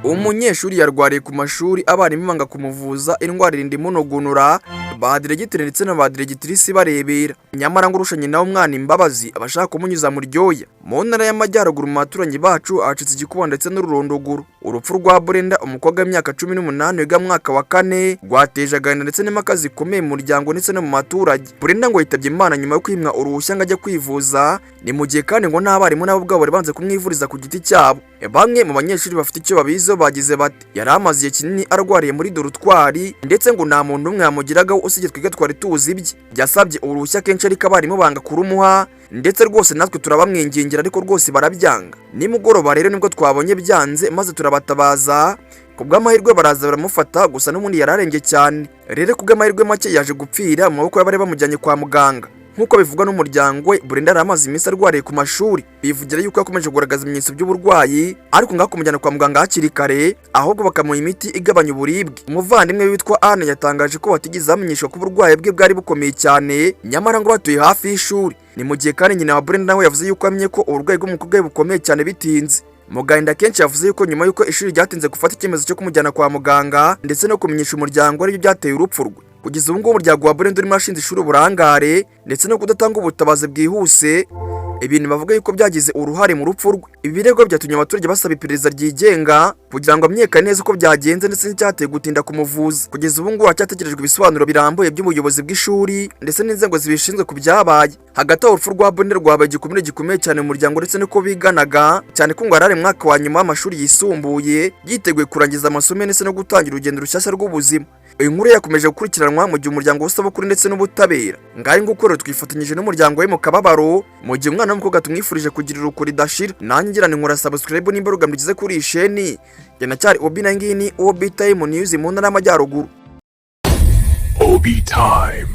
Umunyeshuri yarwariye ku mashuri, abarimu banga kumuvuza, indwara irinda imunogunura, ba diregiteri ndetse na ba diregitirisi barebera. Nyamara ngo urusha nyina w'umwana imbabazi abashaka kumunyuza mu ryoya. Mu Ntara y'Amajyaruguru, mu baturanyi bacu, hacitse igikuba ndetse n'ururondogoro. Urupfu rwa Brenda, umukobwa w'imyaka 18 wiga mu mwaka wa kane, rwateje agahinda ndetse n'impaka zikomeye mu muryango ndetse no mu baturage. Brenda ngo yitabye Imana nyuma yo kwimwa uruhushya ngo ajye kwivuza. Ni mu gihe kandi ngo n'abarimu nabo ubwabo bari banze kumwivuriza ku giti cyabo. Bamwe mu banyeshuri bafite icyo babiziho bagize bati: "Yari amaze igihe kinini arwariye muri dortoir, ndetse ngo nta muntu n'umwe yamugiragaho usibye twiga twari tuzi ibye. Yasabye uruhushya kenshi, ariko abarimu banga kurumuha, ndetse rwose natwe turabamwingingira, ariko rwose barabyanga. Nimugoroba rero nibwo twabonye byanze, maze turabatabaza. Ku bw'amahirwe baraza baramufata, gusa n'ubundi yari arembye cyane. Rero ku bw'amahirwe make yaje gupfira mu maboko y'abari bamujyanye kwa muganga." Nk'uko bivugwa n'umuryango we, Brenda yari amaze iminsi arwariye ku mashuri. Bivugira yuko yakomeje kugaragaza ibimenyetso by'uburwayi, ariko ngaho kumujyana kwa muganga hakiri kare, ahubwo bakamuha imiti igabanya uburibwe. Umuvandimwe witwa Anne yatangaje ko batigeze bamenyeshwa ko uburwayi bwe bwari bukomeye cyane, nyamara ngo batuye hafi y'ishuri. Ni mu gihe kandi nyina wa Brenda nawe yavuze yuko amenye ko uburwayi bw'umukobwa we bukomeye cyane bitinze. Mu gahinda kenshi yavuze yuko nyuma y'uko ishuri ryatinze gufata icyemezo cyo kumujyana kwa muganga ndetse no kumenyesha umuryango, aribyo byateye urupfu rwe. Kugeza ubu ngubu umuryango wa Brenda urimo ashinze ishuri uburangare ndetse no kudatanga ubutabazi bwihuse, ibintu bavuga yuko byagize uruhare mu rupfu rwe. Ibi birego byatumye abaturage basaba iperereza ryigenga kugira ngo hamenyekane neza uko byagenze ndetse n'icyateye gutinda kumuvuza. Kugeza ubu ngubu hacyategerejwe ibisobanuro birambuye by'ubuyobozi bw'ishuri ndetse n'inzego zibishinzwe ku byabaye. Hagati aho, urupfu rwa Brenda rwabaye igikomere gikomeye cyane mu muryango ndetse n'uko biganaga, cyane ko ngo yari ari mu mwaka wa nyuma w'amashuri yisumbuye, yiteguye kurangiza amasomo ye ndetse no gutangira urugendo rushyashya rw'ubuzima. Iyi nkuru yakomeje gukurikiranwa mu gihe umuryango usaba ukuri ndetse n'ubutabera. Ngaho nguko rero, twifatanyije n'umuryango we mu kababaro, mu gihe umwana w'umukobwa tumwifurije kugira urukundo ridashira. Nanjye ngira ni nkora subscribe nimba rugamba ugeze kuri iyi sheni. Njye nacyari Obi, na ngiyi ni Obi Time News mu Ntara y'Amajyaruguru. Obi Time.